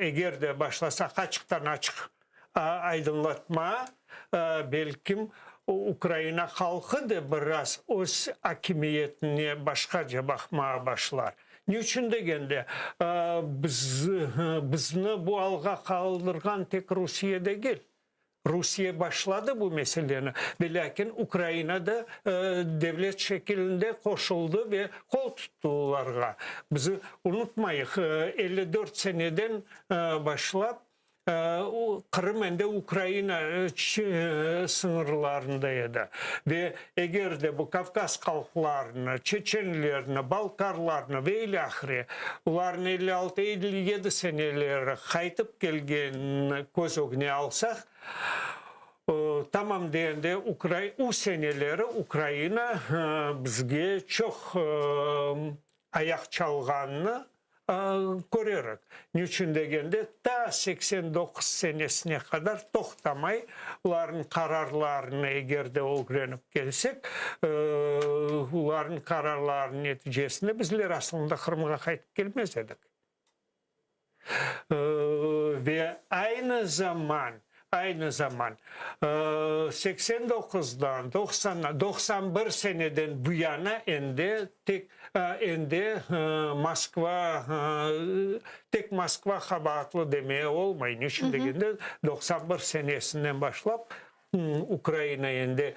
Eger de başlasaq açıqtan-açıq aydınlatma, belkim, Ukraina halqı da biraz öz akimiyetine başqaca baqmağa başlar. Ne içün degende, biz, bizni bu alğa qaldırğan tek Rusiye degil. Rusiye başladı bu meseleni, ve lâkin Ukraina da devlet şekilinde qoşuldı ve qol tuttı olarğa. Biz unutmayıq, 54 seneden başlap Qırım endi Ukraina sıñırlarında edi. Ve eger de bu Kavkaz halqlarını, çeçenlerni, balkarlarnı ve ilâhre, olarnı 56-57 seneleri qaytıp kelgenini köz ögüne alsaq, tamam degende o seneleri Ukraina bizge çoq ayaq çalğanını körerik. Niçün degende, ta 89 senesine qadar toqtamay olarnıñ qararlarını eger de ögrenip kelsek, olarnıñ qararlarınıñ neticesinde bizler aslında Qırımğa qaytıp kelmez edik. Ve aynı zaman, aynı zaman 89-dan, 90-dan, 91 seneden bu yana endi tek endi Moskva, tek Moskva qabaatlı demeye olmay. Niçün degende, 91 senesinden başlap Ukraina endi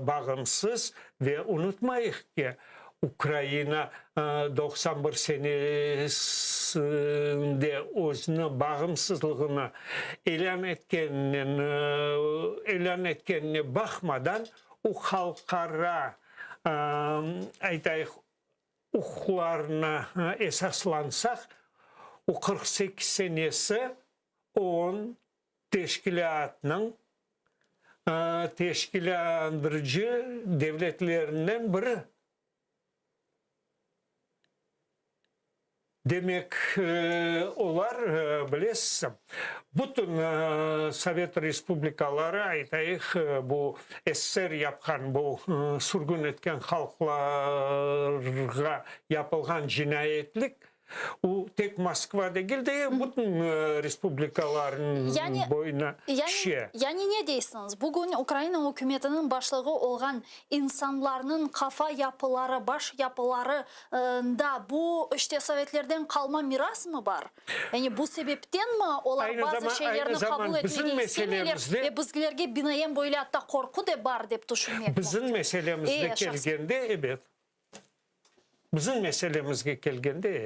bağımsız ve unutmayıq ki, Ukraina 91 senesinde özüni bağımsızlığını ilân etkeninen ilân etkenine baqmadan, o halqara, aytayıq, uquqlarına esaslansaq, o 48 senesi OON Teşkilâtnıñ teşkilândırıcı devletlerinden biri. Demek, olar, bilesiz, bütün sovet respublikaları, aytayıq, bu SSR yapqan, bu sürgün etken halqlarğa yapılğan cinayetlik O tek Moskva degil de, bütün respublikalarnıñ boyuna tüşe. Yani ne deysiñiz, bugün Ukraina ükümetiniñ başlığı olğan insanlarnıñ qafa yapıları, baş yapıları nda bu, işte, sovetlerden qalma mirasmı bar? Yani bu sebeptenmi olar bazı şeylerni qabul etmege istemeyler ve bizlerge binaen böyle atta qorqu da bar dep tüşünmek mümkün? Bizim meselemizde kelgende, ebet. Bizim meselemizge kelgende.